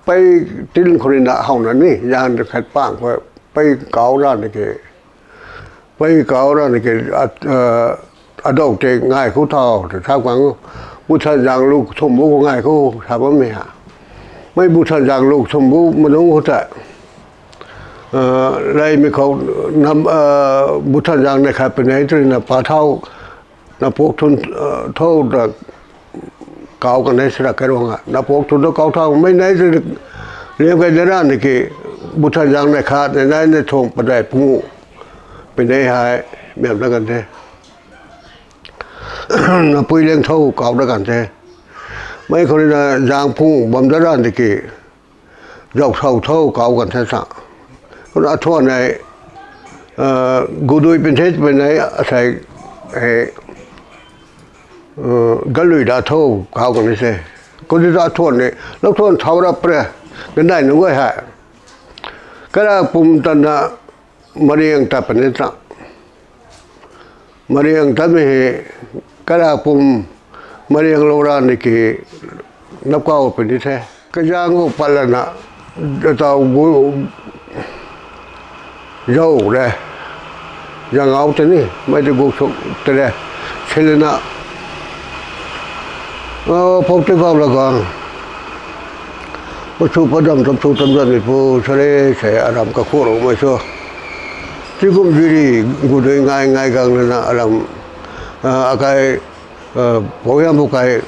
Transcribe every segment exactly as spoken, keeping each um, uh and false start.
Pei tin khou rui na howna ni, zang khat pang khou, pei kau ra ni ke, pei kau ra ni ke, a, a, adou te ngai khou thau, te thau kang, bu than zang lu thum bu khou ngai khou, sa bammei ha. Mei bu than zang lu thum bu manung khou ta. A, reymei khou, nam, a, bu than zang nei khat pei nei tei na pa thau, na pok thun, a, thau da kau kan nei sara kai ruang a. Na pok thun da kau thau, mei nei tei liam kai de ra ni ke, bu than zang nei khat, nei nei nei thum padai pungu. Pei nei hei, miam da kan the. Na pui liang thau kau da kan the. Mei khou rui na zang pungu bam da ra ni ke, zau thau thau kau kan the sa. Khou na thuan nei, a, gudui pin the pei nei asei, e, a, galui da thau kau kan ni se. Khou di ta thuan nei, lou thuan thau rap re, ganei nunc guay hei. Kara pum tana mariang ta puni ta. Mariang ta mi hei, kara pum, mariang lou ra ni ke, nap kau puni the. Kazang khou pat lana, tau gu, zau re, zang au tei ni, mei tei gu suk tei re, silina, a, pok tei kau la gang. Pasu padam tam su tam zan ni pu, sare se aram kakhu rou mei su. Tingkum ziri, gudui ngai ngai gang lana aram, a, akai, a, pou yam bu kai,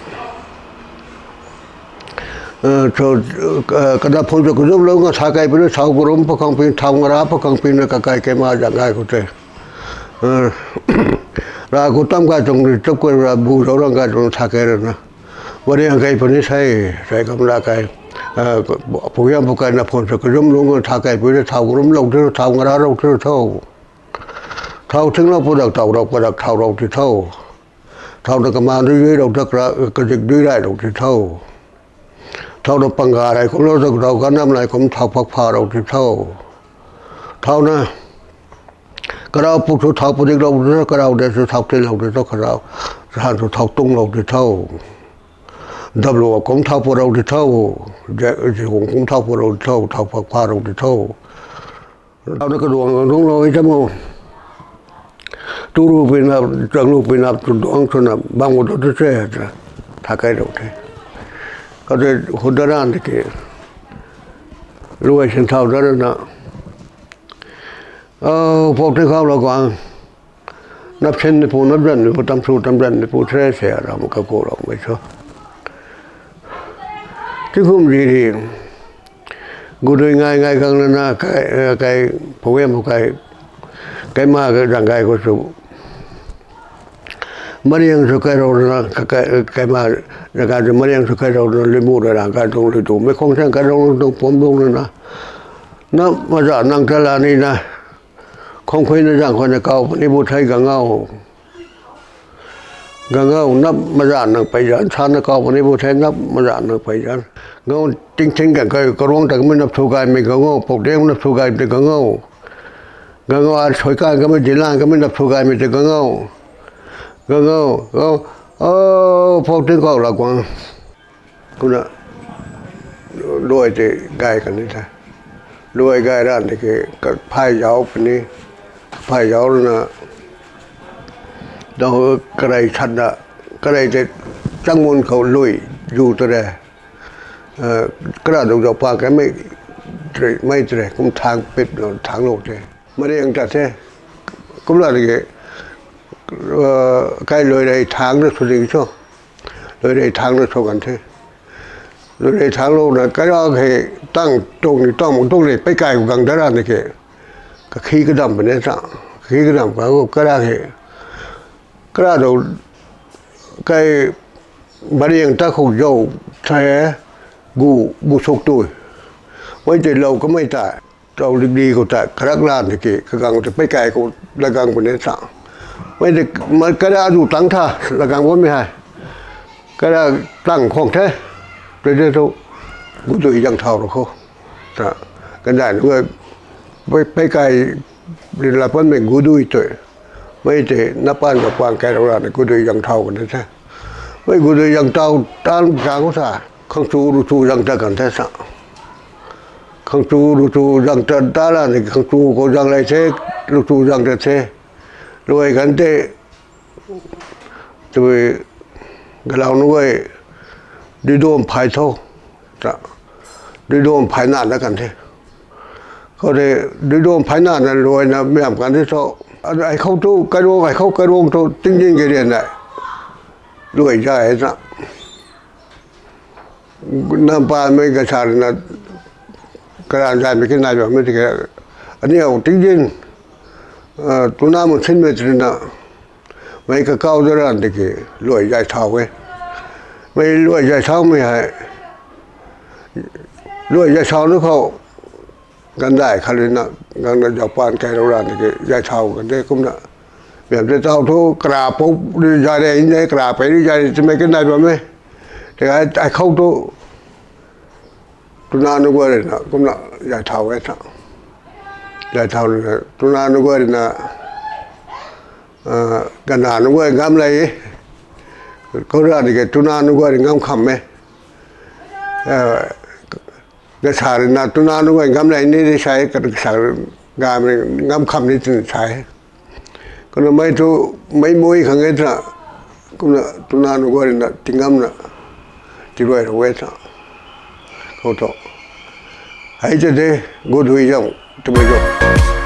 a, so, a, kana phun cho kazum lou nga sa kai pui na, thau karum pa khang pui, thau ngara pa khang pui na, kakai kaima zang ngai khou tei. A, ra khou tam kai tuang ri, tup kai ra bu zau rang kai tuang sa kai ra na. Mariang kai puni sei, sei kam la kai. A, pou yam bu kai na phun cho kazum lou nga sa kai pui na, thau karum lou tei, thau ngara lou tei thau. Thau thing lou padak, thau rou padak, thau rou tei thau. Thau na kaman dui dui rou dak ra, kazik dui rai rou tei thau. Thau na pangga rai kum lou dak rou, ganam lai kum thau phak pha rou tei thau. Thau na karau puk su thau padik lou tei thau, karau de su thau tin lou tei thau, karau han su thau tung lou tei thau. Dap lou kum thau pa rou tei thau. Zikung kum thau pa rou tei thau, thau phak pha rou tei thau. Thau na kaduang nunglou i tam o. Tu ru pui nap, chang lu pui nap, tu duang sw nap, bang khou tu tu se, ta, tha kai rou the. Khou tei, khou da ran tei ke, luai sin thau da ran na. O, pok tei khou lou guang. Nap sin ni pu, nap zan ni pu, tam su, tam zan ni pu, tre se, ram kaku rou mei su. Tingkum ziri, gudui ngai ngai gang lana, kai, kai, pou yam bu kai, kaima zang kai khou su. Mariang su kai rou lana, kai, kaima zang kai su, mariang su kai rou lana, limu ra rang kai tuang lui tu, mei khong sang kai rou tuang pum lung lana. Na maza nang ta la ni na. Khong khui na zang khou na kau puni bu thei gang o. Gang o, nap maza nang pei zan, sa na kau puni bu thei nap maza nang pei zan. Gang o, ting ting gang kai karuang ta kamei nap thu gaymei gang o, pok deng nap thu gaymei tei gang o. Gang o, a sui kan kamei, dilan kamei nap thu gaymei tei gang o. Gang o, gang o, o, pok ting kau la guang. Kumna, luai tei gay kan ni the. Luai gay ran tei ke, ka phay zauc puni, phay zauc rui na, dau karei chatna, karei tei changmun khou lui zu ta re. Eh, kara duk zauc pa kamei, mei ta re, kum thang pip na thanglou the. Mariang ta the. Kumna tei ke, eh, kai luai rei thang na sw ding cho. Luai rei thang na sw kan the. Luai rei thanglouna kara hei tang tuang ni tang mak tuang ni pei kai khou gang da ran tei ke. Kakhi kadam puni ta. Kakhi kadam khou kara hei, kara dou kai mariang ta khou zauc the, gu, gu suk tu. Mei tei lou kamei ta. Tau lik di khou ta karak lan tei ke, kagang tei pei kai khou lagang puni ta. Mei tei, ma kara zu tang tha, lagang bammei hei. Kara tang khwang the. Tei tei tu, gudui zang thau rou khou. Ta, kandai nu, pei, pei kai, ri la panmei gudui tei. Mei tei, na pan ka pan kai rou ra ni gudui zang thau kan the. Mei gudui zang thau, tan zang khou sa. Khang chu ru chu zang ta kan the sa. khangchu luchu zang tat ta la ni khangchu khou zang lei the, luchu zang tat the. Luai kan te, tui galau nu guay, duidom phay tho, ta, duidom phay na na kan the. Khou de, duidom phay na na luai na miam kan the tho. Ai khou tu, kai ruang, ai khou kai ruang tu, ting ting ke rian na. Luai zai na. Nam pa mei ka sa na, karan zai mei ke nai ba mei tiki, aniu ting ting, tuna mun sin mei tiki na, mei ka kau da ran tiki, luai zai thau e. Mei luai zai thau mei hei, luai zai thau nu khou, gandai khat rui na, gangna Japan kai rou ran tiki, zai thau kan de kumna. Miam te tau thu, kara pou ri zai re, in de kara pei ri zai re, ti mei ke nai bam e. Tiki ai, ai khou tu, tuna nu guay rui na, kumna, zai thau e tha. Zai thau rui na, tuna nu guay rui na, gana nu guay ngam lei. Khou ra tiki tuna nu guay rui ngam kham e. Kasa rui na tuna nu guay ngam lei ni ri sa e, kasa gam rui ngam kham ni tin sa e. Kumna mei thu, mei mui khang e tha, kumna tuna nu guay rui na, ti ngamna, ti ruai rou e tha. Khou thu. Hei te de, gut hui zam, twmei zam.